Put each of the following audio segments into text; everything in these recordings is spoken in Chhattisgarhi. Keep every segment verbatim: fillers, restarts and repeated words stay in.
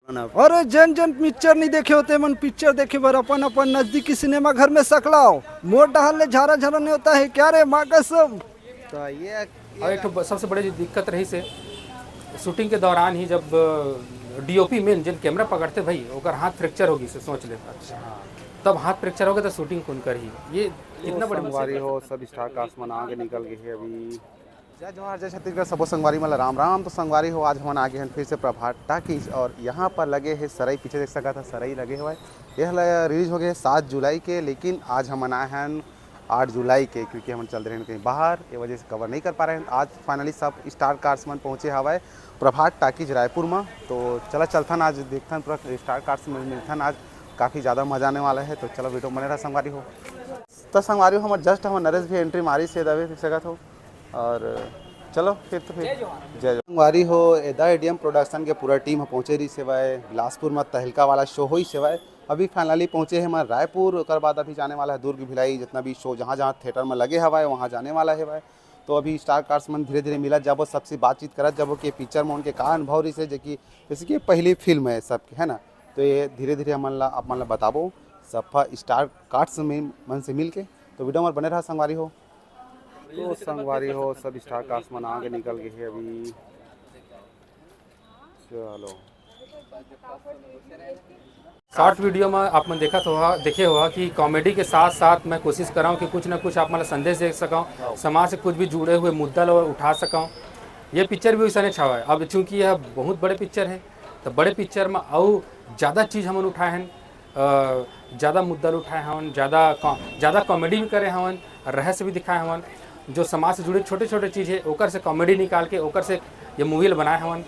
अरे, जेन जेन पिक्चर नहीं देखे होते मन, पिक्चर देखे बर अपन अपन नजदीकी सिनेमा घर में सकलाओ। मोर डहर ले झारा झारा नेवता है क्या रे, माँ कसम। तो ये और एक ठो ब-, सबसे बड़ी दिक्कत रही से, शूटिंग के दौरान ही जब डीओपी मेन जिन कैमरा पकड़ते भाई, ओकर हाथ फ्रैक्चर होगी से सोच ले। अच्छा। तब हाथ फ्रैक्चर हो गया तो शूटिंग कौन करही? ये कितना बड़ी संगवारी मुसीबत हो, है। सब स्टार कास्ट मन आगे निकल गए हैं अभी। जय जोहार, जय छत्तीसगढ़, सबो संगवारी मन ला राम राम। तो संगवारी हो, आज हमन आगे हैं फिर से प्रभात टाकीज और यहाँ पर लगे है सरई, पीछे देख सकत ह सरई लगे हवय। यह ल-, रिलीज हो गए सात जुलाई के, लेकिन आज हमन आए हैं आठ जुलाई के, क्योंकि हमन चल रहे हैं कहीं बाहर, ये वजह से कवर नहीं कर पा रहे हैं। आज फाइनली सब स्टार कास्ट मन पहुँचे हवय प्रभात टाकीज रायपुर में। तो चला चलथन, आज देखथन पूरा स्टार कास्ट में मिलथन, आज काफ़ी ज़्यादा मज़ा आने वाला है। तो चलो वीडियो बने रहा संगवारी हो। तो संगवारी हो, हमर जस्ट हमर नरेश भी एंट्री मारी से दबे फिर सकत हो। और चलो फिर तो फिर जय जोहार। जय जोहार। संगवारी हो, एदा एडीएम प्रोडक्शन के पूरा टीम ह पहुँचे रहिस हेवय बिलासपुर में, तहलका वाला शो होइस हेवय। अभी फाइनली पहुँचे हे हमर रायपुर, ओकर बाद अभी जाने वाला है दुर्ग, भिलाई, जितना भी शो जहाँ जहाँ थिएटर में लगे हवय वहाँ जाने वाला हेवय। तो अभी स्टार कास्ट मन धीरे धीरे मिलत जाबो, सबसे बातचीत करत जाबो कि पिक्चर में उनके का अनुभव रहिस हे, जे कि जैसे कि पहली फिल्म है सबके, है ना। तो ये धीरे धीरे हमन ला, आप मन ला बताबो सफा स्टार कास्ट में मन से मिल के। तो वीडियो में बने रहा संगवारी हो। तो संगवारी हो, सब स्टार कास्ट मन आगे निकल गए हैं अभी। चलो। शॉर्ट वीडियो में आप मन देखत होहा, देखे होहा कि कॉमेडी के साथ साथ मैं कोशिश कर रहा हूँ कि कुछ ना कुछ आप मन ला संदेश दे सकूँ, समाज से कुछ भी जुड़े हुए मुद्दा ला उठा सकूँ। ये पिक्चर भी वैसने छावा है। अब चूंकि यह बहुत बड़े पिक्चर है, तो बड़े पिक्चर में अउ ज़्यादा चीज़ हमन उठाए हैं, अ, ज़्यादा मुद्दा ल उठाए हवन, ज़्यादा कॉ-, ज़्यादा कॉमेडी भी करे हवन, रहस्य भी दिखाए हवन। जो समाज से जुड़े छोटे-छोटे चीज़ हे, ओकर से कॉमेडी निकाल के ओकर से ये मूवी ल बनाए हवन।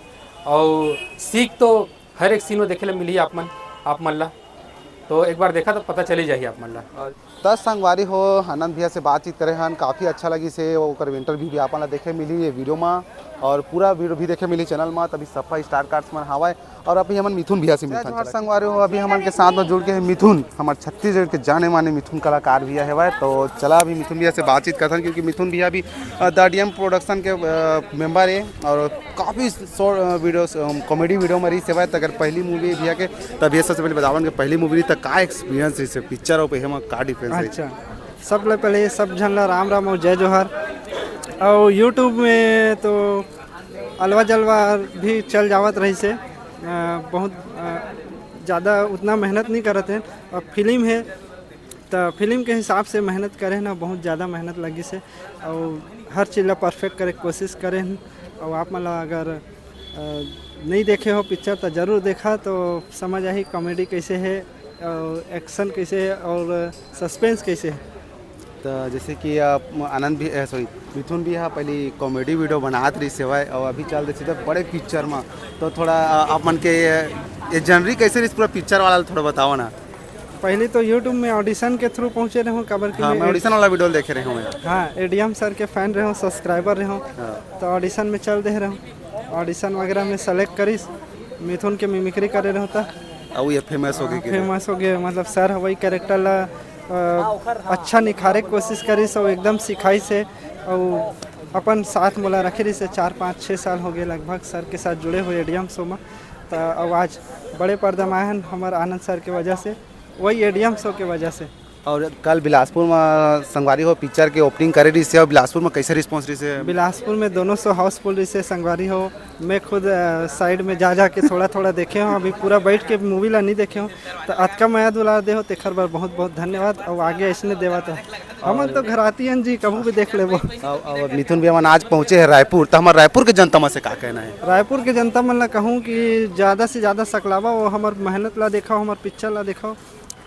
और सीख तो हर एक सीन में देखे ल मिलही आप मन, आप मन ला। तो एक बार देखा तो पता चली जाही आप मन ला। त संगवारी हो, आनंद भैया से बातचीत करे हन, काफ़ी अच्छा लगिस हे, ओकर इंटरव्यू भी आप मन ला देखे मिलही ये वीडियो में, और पूरा वीडियो भी देखे मिलही चैनल में। तभी सफा स्टार कास्ट मन हावय, और अभी हमन मिथुन भैया से जय मिलथन जोहार चला के। संगवारी हो, अभी हमन के साथ में जुड़ के हे मिथुन, हमर छत्तीसगढ़ के जाने माने मिथुन कलाकार भैया हेवय। तो चला अभी मिथुन भैया से बातचीत करथन, क्योंकि मिथुन भैया भी, अ, द डीएम प्रोडक्शन के, अ, मेंबर हे और काफ़ी शॉर्ट, अ, वीडियोस, अम, कॉमेडी वीडियो में रहिस हेवय। त अगर पहली मूवी भैया के, त भैया सबसे पहले बतावन कि पहली मूवी रही त का एक्सपीरियंस रहिस हे पिक्चर और एमा का डिफरेंस रहिस? अच्छा, सब ले पहले सब झन ला राम राम और जय जोहार। और YouTube में तो अलवा जलवा भी चल जावत रहिस हे। अ, बहुत, अ, ज़्यादा उतना मेहनत नहीं करत हे। अब फिल्म हे, त फिल्म के हिसाब से मेहनत करे ना, बहुत ज़्यादा मेहनत लगिस हे। और हर चीज़ ला परफेक्ट करे के कोशिश करे हन। और आप मन ला अगर, अ, नहीं देखे हो पिक्चर, तो जरूर देखा, तो समझ आही कॉमेडी कैसे हे, और एक्शन कैसे हे, और सस्पेंस कैसे हे। तो जैसे कि आप आनंद भी, अ, सॉरी, मिथुन भी हा पहली कॉमेडी वीडियो बनात रहिस हेवय, और अभी चल देसी तो बड़े पिक्चर में। तो थोड़ा, अ, आप मन के ये, ये जर्नी कैसे रहिस पूरा पिक्चर वाला, थोड़ा बताओ ना। पहले तो YouTube में ऑडिशन के थ्रू पहुँचे रहूँ, काबर कि हाँ, मैं मैं ऑडिशन वाला वीडियो देखे रहे हूँ मैं। हाँ, एडीएम सर के फैन रहूँ, सब्सक्राइबर रहूँ। हाँ। तो ऑडिशन में चल दे रहूँ, ऑडिशन वगैरह में सेलेक्ट करिस, मिथुन के मिमिक्री करे रहूँ त। अब ये फेमस हो गए हाँ, कि फेमस हो गए, मतलब सर ह वही कैरेक्टर ला, अ, अच्छा निखारे के कोशिश करिस और एकदम सिखाइस हे और अपन साथ मोला रखे रहिस हे। चार, पाँच, छः साल हो गए लगभग सर के साथ जुड़े हुए एडीएम शो में। त अब आज बड़े पर्दा में आए हन हमर आनंद सर के वजह से, वही एडीएम शो के वजह से। और कल बिलासपुर में संगवारी हो पिक्चर के ओपनिंग करे रहिस हे, और बिलासपुर में कैसे रिस्पॉन्स रहिस हे? बिलासपुर में दोनों शो हाउसफुल रहिस हे संगवारी हो। मैं खुद, अ, साइड में जा जा के थोड़ा थोड़ा देखे हूँ, अभी पूरा बैठ के मूवी ला नहीं देखे हूँ। तो अतका मया दुलार दे हो तेखर बर बहुत बहुत धन्यवाद, और आगे ऐसने देवा तो हमन तो घराती हन जी, कभू भी देख लेबो। और, और मिथुन भैया मन आज पहुँचे हैं रायपुर, तो हमारे रायपुर के जनता मन से का कहना है? रायपुर के जनता मन ला कहूँ कि ज़्यादा से ज़्यादा सकलावा, वो हमर मेहनत ला देखो, हमर पिक्चर ला देखो,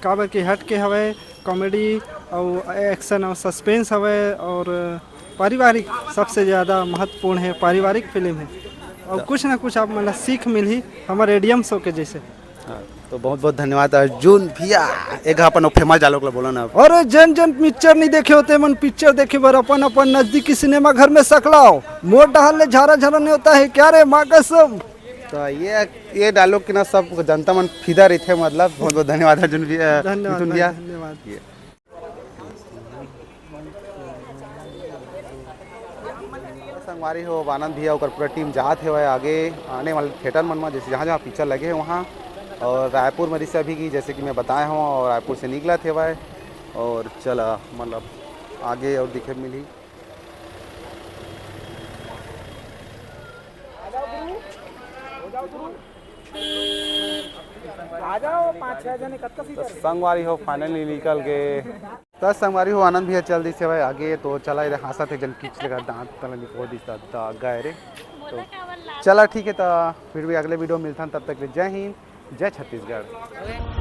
काबर कि हट के हवय कॉमेडी और एक्शन और सस्पेंस हवय और पारिवारिक सबसे ज़्यादा महत्वपूर्ण है, पारिवारिक फिल्म है और हाँ। कुछ ना कुछ आप मन ला सीख मिलही हमर एडीएम शो के जैसे। हाँ, तो बहुत बहुत धन्यवाद अर्जुन भैया। एक अपन फेमस डायलॉग ला बोलो ना। अरे जेन जेन पिक्चर नहीं देखे होते मन, पिक्चर देखे बर अपन अपन नजदीकी सिनेमा घर में सकलाओ। मोर डहर ले झारा झारा नेवता है क्या रे, माँ कसम। तो ये, ये डायलॉग के ना सब जनता मन फिदा रहिथे, मतलब बहुत बहुत धन्यवाद अर्जुन भैया, धन्यवाद मिथुन भाई, भैया। धन्यवाद। ये। संगवारी हो, आनंद भैया ओकर पूरा टीम जात हेवय आगे आने वाले थिएटर मन म, जैसे जहाँ जहाँ पिक्चर लगे हे वहाँ। और रायपुर में रिस अभी की, जैसे कि मैं बताया हूँ, और रायपुर से निकलत हवय। और चला, मतलब, आगे और दिखे मिली। आ जाओ, पाँच छह जने, कतका सीट तो है? संगवारी हो, finally निकल गए। तो संगवारी हो, आनंद भैया चल दिस हवय आगे। तो चला, एदे हाँसत एक जन किच लगा दांत तला निको दिस दा गए रे। तो चला, ठीक है, तो फिर भी अगले video मिलथन, तब तक ले जय हिंद, जय छत्तीसगढ़।